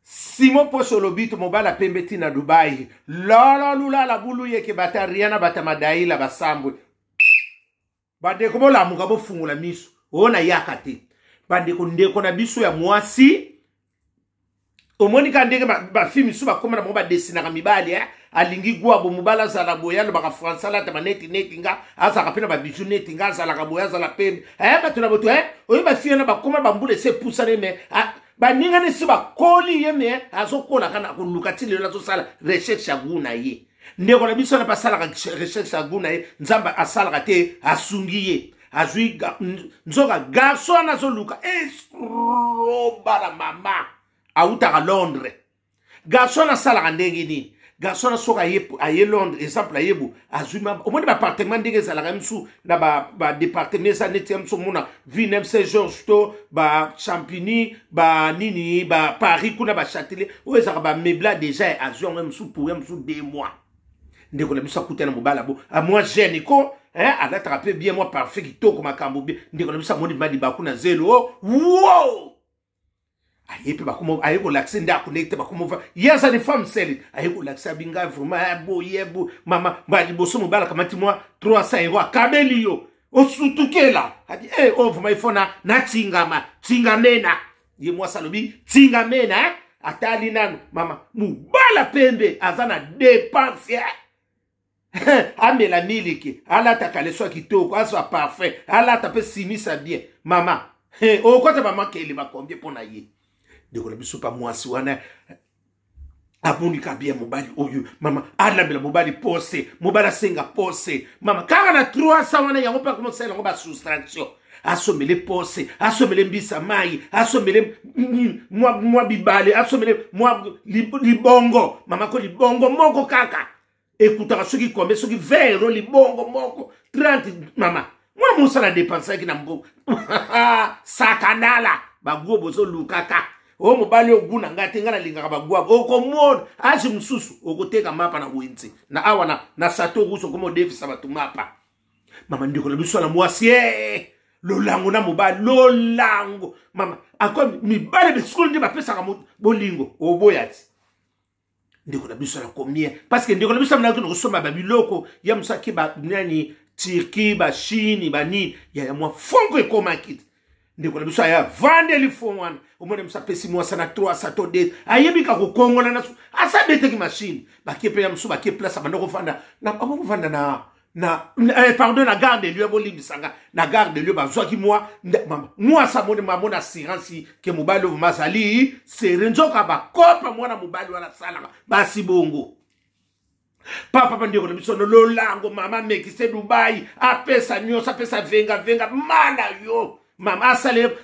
Simon Poso Lobito mobala pembe ti na Dubai lolo lulala bulu yeke bata riana bata madaila basambwe. Bandeko bolamuka, bofungola miso, oyo nayaka te. Bandeko, ndeko na biso ya mwasi, omoni kaka ndenge bafi misusu bakóma na bango, badesinaka mibali, eh? Alingi gwabo mobali azala boye, alobaka français, alatama neti neti nga, azalaka mpe na babiju neti nga, azalaka boye, azala pembe, eh, bato na bato, eh? Oyo bafi wana bakóma bambula esi epusani, me baningani esi bakoli ye, me azokola kaka na koluka ti lelo, azosala recherche ya gu na ye. Ndeko na biso wana mpe asalaka recherche ya gu na ye, Nzambe asalaka te, asungi ye, azwi nzoka garçon wana azoluka escroc bana mama awutaka Londres. Garçon wana asalaka ndenge nini? Garçon wana soki aye Londres, exemple, ayebu azwi, omoni baappartement ndenge ezalaka misu na badepartement, eza neti ya misu omona ville Saint Georges to bachampigny, banini, baparis kuna, bachâtelet oyo ezalaka bameublé déjà, azwi yango misu pour ya misu 2 mois. Ndeko na biso akutana mobala bo mwa jeune ko, alataka mpe bien, mwa parfait, kitoko, makambo bien. Ndeko na biso amoni ma libaku na zelo o wow, aye mpe bakoma, aye kolakisa ndako ndenge te bakoma, ye aza ni femme seule, aye kolakisa binga vraiment boye bo mama ba liboso. Mobala akamati mwa 300 euro, akabeli yo, osutukela abi eh, oh, vraiment il faut na natingama tingamena. Ye mwasi alobi tingamena, eh? Atali nanu mama, mobala pembe aza na dépense, eh? Amela miliki, alata kaleso ya kitoko, azwa parfum, alata mpe simisa bien. Mama okota bamakeli bakombie mpo na ye. Ndeko na biso mpa mwasi wana amonika bien mobali oyo, mama alambela mobali pose, mobali asenga pose, mama kaka na 300 wana yango mpe akomosala yango basoustraction, asomele pose, asomele mbisa mai, asomele mwa bibale, asomele mwa libongo. Mama ko libongo moko kaka ekutaka soki kombe, soki 20 euro libongo moko, 30. Mama mwana mosala dépensaki na mbongo sakanala baguo bozolukaka o mobali oyo gu na ngai te, ngai nalingaka bagwabo. Okomona age mosusu okoteka mapa na wenze na awa na Chateau Rouge, okoma odefisa bato mapa. Mama, ndeko na biso na mwasi, e lolango na mobali, lolango mama ako mibale besukulu nde bapesaka bolingo, oboya ti. Ndeko na biso na combien? Parce que ndeko na biso amonaki na kosomba babiloko ya mosaki banani, Turquie, bachine, banini, ya mwa fonko ekomaki te. Ndeko na biso aya vandeli fon wana, omona biso apesi mwasa na 3 to 2, ayebi ka kokongola na asa abetaki machine, bakie mpe ya mosusu, bakie place abanda kovanda na kovanda na, pardon, na gare de Lyon, bolimbisanga, na gare de Lyon. Bazwaki mwa mwasi, amoni mamona assurance ke mobali oyo azali sere, nzoka bakopa mwana mobali wana asalaka basi bongo. Papa pa ndeko na biso no lolango, mama amekise Dubai, apesa nyonso, apesa vengavenga mana yo mama, asalele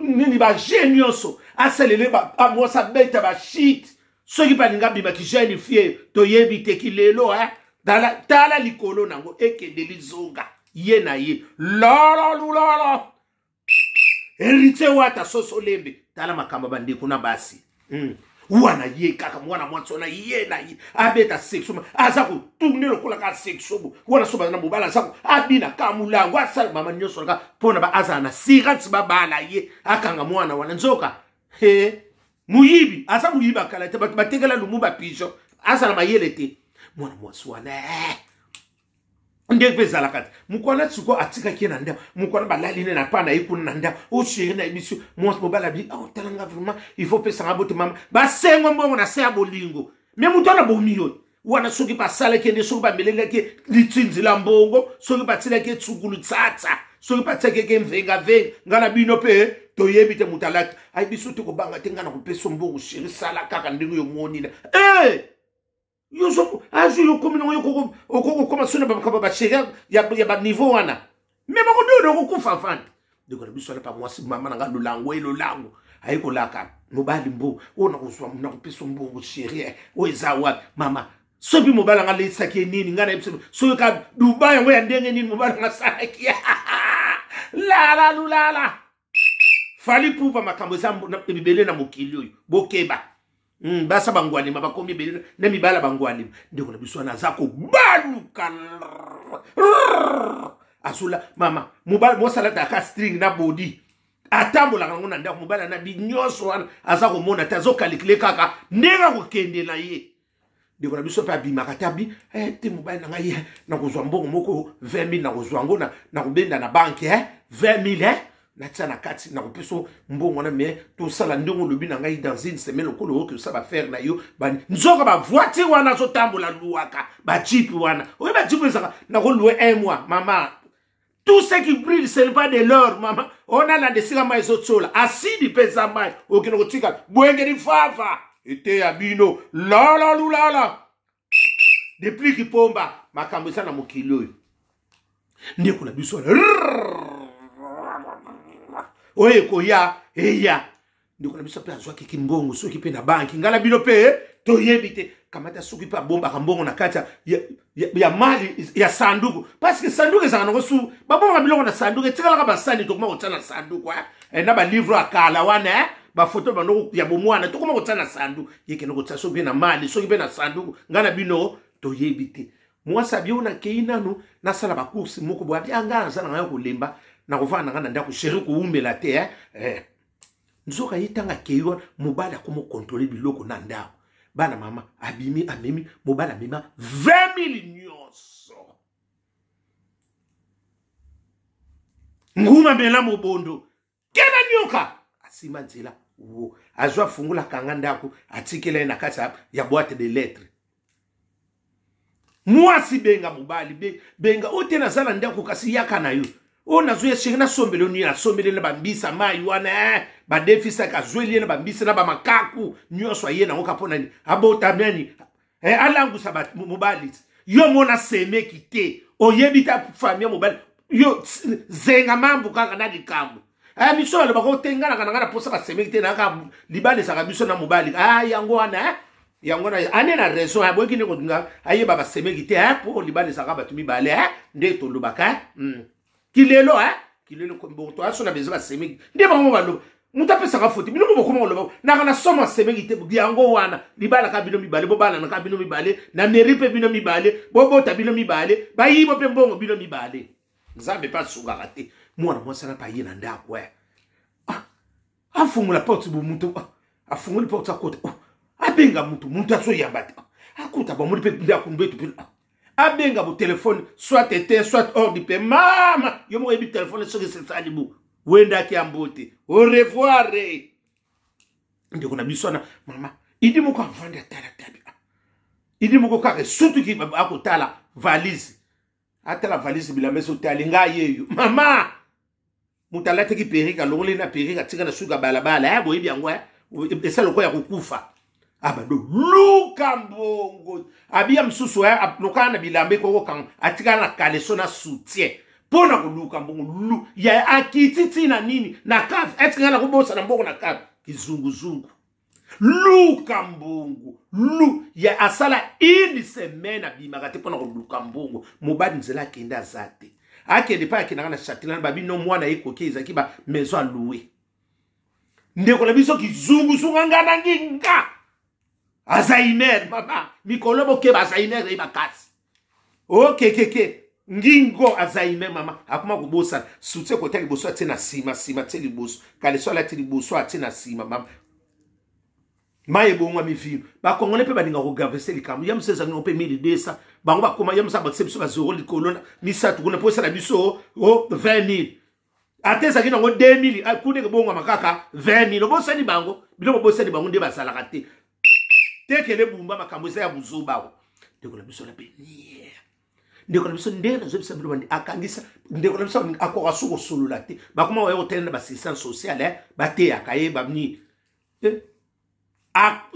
nini, baje nyonso asalele, mwasi abeta bashite, soki balinga abimaki jeune fille, toyebi te kilelo, eh? Tala, tala likolo nango ekende lizonga ye na ye lolo lulolo Héritier Wata soso lembe. Tala makambo bandeko na basi. Wana ye kaka mwana mwasi wana, ye na ye abeta sexo, aza kotourner lokola kaka sexo bo wana so baza na mobali, aza abina ka molango, asala mama nyonso kaka mpona ba azala na assurance babala ye, akanga mwana wana. Nzoka he moyibi, aza moyibi akala te, bato batekela Lumumba pigeon, azala mayele te mwana mwasi wana, eh. Ndenge mpe ezalaka te, mokwana sikoyo atikaki ye na ndako, mokwana balali ne na pa na ye kuna na ndako. O chéri na ye biso mwasi, mobali abi oh, talanga vraiment il faut pesanga bote mama, basengo mbongo na se ya bolingo, me moto wana bomi yo wana, soki basalaki nde, soki bamelelaki litsinzila mbongo, soki batilaki etsukulu tsatsa, soki batiaki eke mvengavenga, ngai na bino mpe toyebi te. Moto alaki ayi biso te, kobanga te, ngai na kopesa mbongo chéri, sala kaka ndenge yo moni na hey! Yo so azwi yo komi nango, yo okoki kokoma so na bamakambo ya bachéri ya baniveau wana, me bakododo okokufa vante. Ndeko na biso alapa mwasi, mama na nga lolango e lolango, aye kolaka mobali mbo oyo nakozwa, nakopesa mbongo chéri, oyo eza wapi mama? Soki mobali anga alesaki ye nini, ngai nayebi soki ka Dubai yango ya ndenge nini mobali anga asalaki lala lulala Fally Ipupa. Makambo eza ebele na mokili oyo, bokeba. Basa bangwalima bakomi ebele na mibala bangwalima. Ndeko na biso wana aza kobaluka, azola mama mobali mwasi alataka string na body. Atambolaka yango na ndako, mobali na binyonso wana aza komona te, azokalikile kaka ndenge akokende na ye. Ndeko na biso mpe abimaka te, abi eh, te mobali na ngai eh, nakozwa mbongo moko 20 000, nakozwa yango nakobenda na banke eh, 20 000 eh, natia na kati, nakopesa mbongo wana, me tosala ndenge olobi na ngai dans une semaine, lokola oyoki osala bafere na yo. Nzoka bavoiture wana azotambola luwaka bajipe wana, oyo bajipe ezalaka nakolue un mois mama. Tout ce qui brille, ce n'est pas de l'or, mama. Onalanda esika mai ezotiola, asidi mpe eza mai, okende kotikala bwengeli fava eteya bino lala lulala depuis kipomba. Makambo eza na mokili oyo, ndeko na biso oyo ekoya eya. Ndeko na biso mpe azwaki kimbongo soki mpe na banki, ngai na bino mpe toyebi te. Kamata soki mpe abombaka mbongo na kati ya mali ya sanduku, parce que sanduku ezalaka nango su, babombaka biloko na sanduku, etikalaka basani, tokoma kotia na sanduku eh, na balivre ya kala wana eh, bafoto bandoko ya bomwana tokoma kotia na sanduku. Ye kende kotia soki mpe na mali, soki mpe na sanduku, ngai na bino toyebi te. Mwasi abi oyo nakei nanu nasala bacourse moko boye, abi anga naza na ngai kolemba, nakovanda na ngai na ndako, sheri kowumela te eh. Eh. Nzoka ye ntango akei wana, mobali akoma kokontrole biloko na ndako. Bana mama abimi, amemi mobali, amema 20 000 nyonso, nguma mela mobondo kena nyoka asima nzela wo azwa fungola, akanga ndako, atikela ye na kati ya boîte de lettres. Mwasi benga mobali be, benga oyo te, naza na ndako kasi yaka na yo oyo nazwi ya sheri, nasombeli nini, asombeli na bambisa mai wana eh, badefisaka, azweli ye na bambisa na bamakaku nyonso, aye nango ka mpo nani abota nani eh, alangusa mobali. Yo mona semeki te, oyebi ta famille ya mobali, yo zenga mambu kaka na likambo. Aya biso balobaka otenganaka na ngai na mposa basemeki te, nayaka libala ezalaka biso na mobali. Ah, yango wana eh? Yango wana ane na raison, aboyaki nde kolinga ayeba basemeki te mpo libala ezalaka bato mibale nde tolobaka kilelo kilelo toaso na bezo basemeki nde bango baloba. Moto apesaka foti bino bokoma koloba naka na somo asemeki te. Yango wana libalaka bino mibale, bobalanaka bino mibale na mairie mpe bino mibale, bobota bino mibale, bayibo mpe mbongo bino mibale. Nzambe mpe asungaka te. Mwana mwasi wana mpe aye na ndako, afungola porte, bo moto afungoli porte, akota, oh, abenga moto, moto azoyamba te. Akota, bamoni mpe ndako mbeto mpe abenga bo telefone soit eteint soit hors du pays. Mama, yo moko oyebi telefone soki esesali bo wendaki ya mbote, au revoir. Ndeko na biso wana mama idi moko avandi atala tabi, idi moko kaka esutuki, akotala valise, atala valise, bilamba ezotali ngai yeyo mama. Moto alataki perike, alongoli na perike, atika na suka balabala ya boyebi yango esa lokola ya kokufa. Abando luka mbongo, abiya mosusu lokala na bilamba ekokokanga, atikala na kaleso na soutien mpo na koluka mbongo lu ya akiti ntina nini na cave. Eske ngai nakobosana mbongo na cave? Kizunguzungu, luka mbongo lu ya asala une semaine abimaka te mpo na koluka mbongo. Mobali nzela akende aza te, akende mpe akendaka na châtelain babino mwana ye koki ezalaki ba maison aloue. Ndeko na biso kizunguzunga nga na nginga Alzheimer mama, mikolo bokeba, Alzheimer eyi makasi okekeke ngingo Alzheimer mama akoma kobosana soutien kota liboso atie na nsima, nsima atie liboso, kaleso alati liboso atie na nsima. Mama, mai ebongwami vino. Bakongole mpe balinga kogavese likambo ya mosu ezangi mpe 1200, bango bakoma ya mosu abakisa biso bazero likolo na misato kuna mpo esala biso o 20 000, ata ezalaki nango 2000, ah, kuna ekobongwama kaka 20 000. Obosani bango, biloko obosani bango nde bazalaka te tekele bumba makambo eza ya buzoba awa. Ndeko na biso na beniere, ndeko na biso ndenge nazobisa bino bandi akangisa ndeko na biso, akoka su kosolola te. Bakoma baya kotala na baassistance sociale, eh, bateyaka ye bamni eh,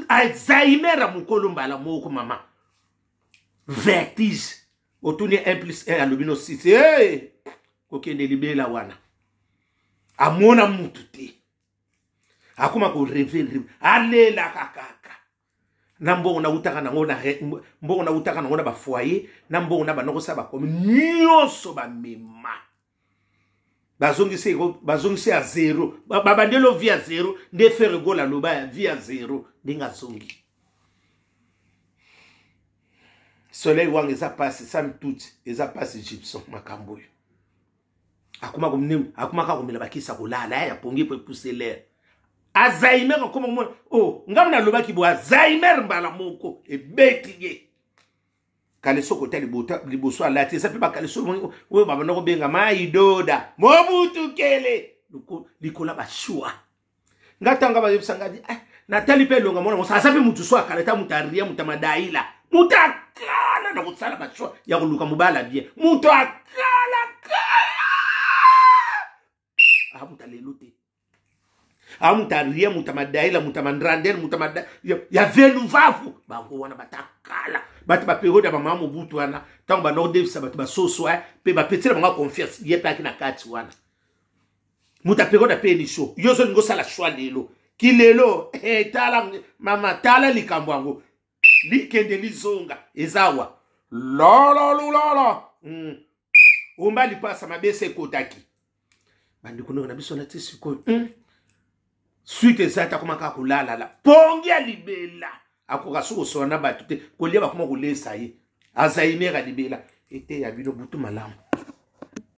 Alzheimer ya mokolo mbala moko mama, vertige. Otuni 1 plus 1, alobi no 6. Hey! Kokende libela wana amona mutu te, akoma koreve reve, alelaka kaka na mbongo nautaka nango na mbongo nautaka nango na bafoyer na mbongo na banda kosala bakomi nyonso bamema, bazongisi ya zero, babandeli o vie ya zero nde Ferre Gola aloba ya vie ya zero ndenge azongi. Soleil wanga eza pasi, sami tuti eza pasi, Gibson makambo oyo. Akoma kaka komela bakisi ya kolala ya pongi mpo epuse lere. Alzheimer akoma komona o oh, ngai nalobaki bo Alzheimer mbala moko ebeti ye. Kaleso kota liboso alati eza mpe bakaleso oyo babanda kobenga maidoda mobutukele likolo ya bashua. Nga ntango bayebisa nga eh, natali mpe elonga mwana mosa aza mpe motu so akala ta moto aria moto amadaila moto akala na kosala bashua ya koluka mobala bien moto akala kala ah, moto alelo te ah, moto aria moto amadaila moto amandrandele moto amada ya veluvavu bango wana batakala bato baperiode ya bamama Mobutu wana ntango banda kodebisa bato basoso mpe bapetela bango confiance ye mpe aki na kati wana. Moto aperiode apeni so yo ozolinga osala shwa lelo kilelo eh, tala mama tala likambo yango likende lizonga ezawa lololulolo Omba lipasa mabese ekotaki bandeko ndenge na biso na ti sikoyo Suite eza te, akoma kaka kolalala pongi ya libela, akoka soki kosola na bato te, kolia bakoma kolesa ye, Alzheimer ya libela. Eteya bino, butu malamu.